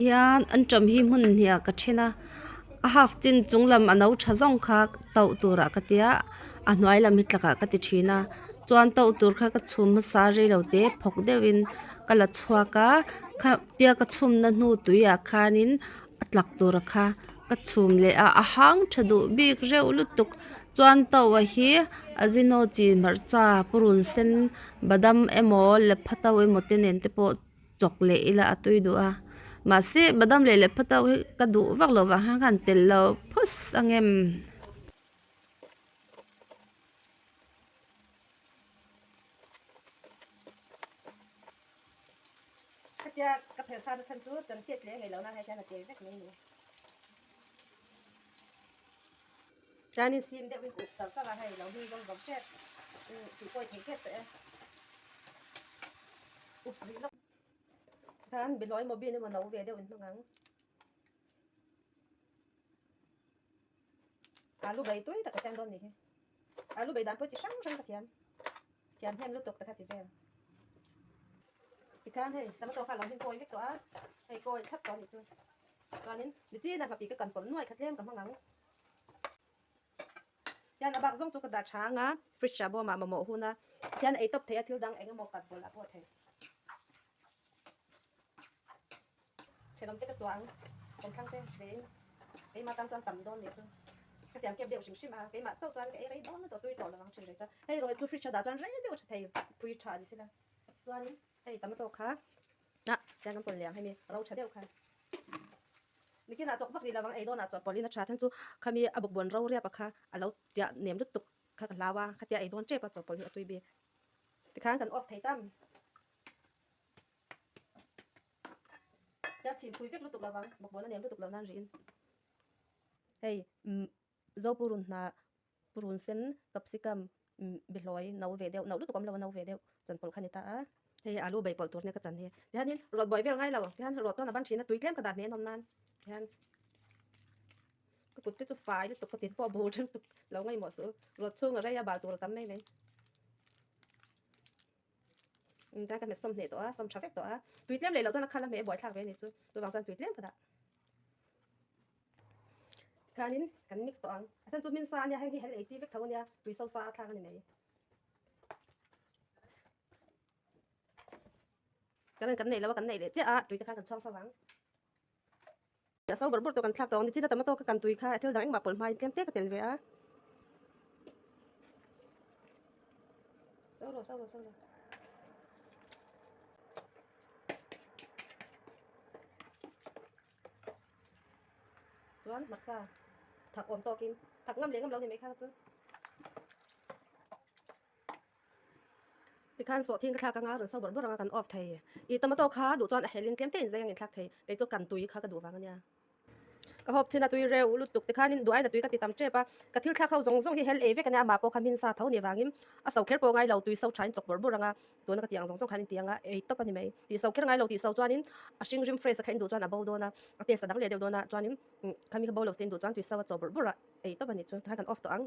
Hian anṭam hi hmun hniah ka then a a half chin chung lam a no tha zawng kha tauh turah ka tia a hnuai lam hi tlakah ka ti thin a chuan tauh tur kha ka chhum hmasa rei lo te phawk deuhin ka la chhuak a kha tia ka chhumna hnu tuiah khanin a tlak tur kha ka chhum leh a a hang tha duh bik reuh lutuk chuan tauh a hi azino chi hmarcha purun sen badam emaw lepha tauh emaw te nen te pawh. Chawk leh ila a tui duh a mahse badam leh lepha tauh hi ka duh vak lo vang hian ka han tel lo phawt ang em. Khatia ka phel sa na chhan chu kan tiat leh ngei lo na hei hian a tel vek mai ni. Chuanin sim deuh in up char char a hei lo hming zawng zawng tep tih pawi thei tep tawh e. Up rih lawk khan bihlawi maw bin emaw no ve deuh in hmang ang. Alu bai tui tak a siam dawn ni hi. Alu bai dan pawh chi hrang hrang ka thiam. Thiam hnem lutuk te kha ti vel. Tikhan hei tomato kha lo hmin kawi vek tawh a, hei kawi thlap tawh a nih chu. Chuanin nichina nghapih ka kan pawlh nuai kha tlem ka hmang ang. Hian a bak zawng chu ka dah tha ang a, fridge ah bawmah mamawh hun a, hian ei tawp thei a thil dang eng emaw kat bawlh ah pawh thei. Thenawm te ka suah ang, kawmthlang te vein keimah tan chuan tam dawn nih chu ka siam kep deuh hrim hrim a, keimah chauh chuan ka ei rei dawn lutuk tui tawh lo ang thin rei chuan hei rawih chu fridge a dah chuan rei deuh a tha thei pui tha ni sila chuanin hei tomato kha ah tiang kan pawlh leh ang hemi ro tha deuh kha. Nikinah chawk vak rih lovang ei dawnah chawh pawlhin a tha chhan chu khami a bawkbawn ro riap a kha a lo chiah nem lutuk kha ka hlau a, khatia ei dawn tep a chawh pawlh hi a tui bik. Tikhan kan off thei tam. Tia chhim phui vek lutuk lovang bawkbawn a nem lutuk lo nan rihin. Hei zo purun hna purun sen capsicum bihlawi no ve deuh no lutuk awm lo a no ve deuh chanpawlh kha ni ta a. Hei alu bei pawlh tur nia ka chan hi. Tihianin rawt buai vel ngai lo tihian rawt chuan a ban thin a tui tlem ka dah hmeh an awm nan tihian ka kut te chu fai lutuk ka tin pawh a bur lutuk lo ngaihmawh suh rawt chhung a rei a bal tur a tam mai mai. Ta ka hmet sawm hneh tawh a sawm tha vek tawh a tui tlem leh loh chuan a khal a hmeh a buai thlak ve a ni chu chuvang chuan tui tlem ka dah. Tikhanin kan mix tawh ang a then chu hmin sa a nia heng hi hel ei chi vek tho a nia tui so sa a thlak a ni mai. Current kan neih lo a kan neih leh chiah a tui te khan kan chhuang so vang. A so bawrh bawrh tawh kan thlak tawh ang nichina tomato ka kan tui kha thil dang engmah pawlh hmain tlem te ka tel ve a. So rawh so rawh so rawh. Chuan hmarcha thak awm tawkin thak ngam leh ngam lo ni mai kha chu. Tikhan sawhthing ka thlak anga rawn so bawrh bawrh anga kan off thei. I tomato kha duh chuan a helin tlem te in zai ang in thlak thei. Kei chu kan tui kha ka duh vang ania. Ka hawp chin a tui reuh lutuk tikhanin duh aiin a tui ka ti tam tep a. Ka thil thlak ho zawng zawng hi hel ei vek ania amah pawh kha hmin sa tho ni vangin a so kher pawh ngai lo tui so thain chawk bawrh bawrh anga tuna ka tih ang zawng zawng khan in ti anga ei tawp a ni mai. Tih so kher ngai lo tih so chuanin a hring rim fresh a kha in duh chuan a bo dawn a a taste a dang leh deuh dawn a chuanin khami kha bo lo se in duh chuan tui so a chawk bawrh bawrh a ei tawp a ni chu tikhan kan off tawh ang.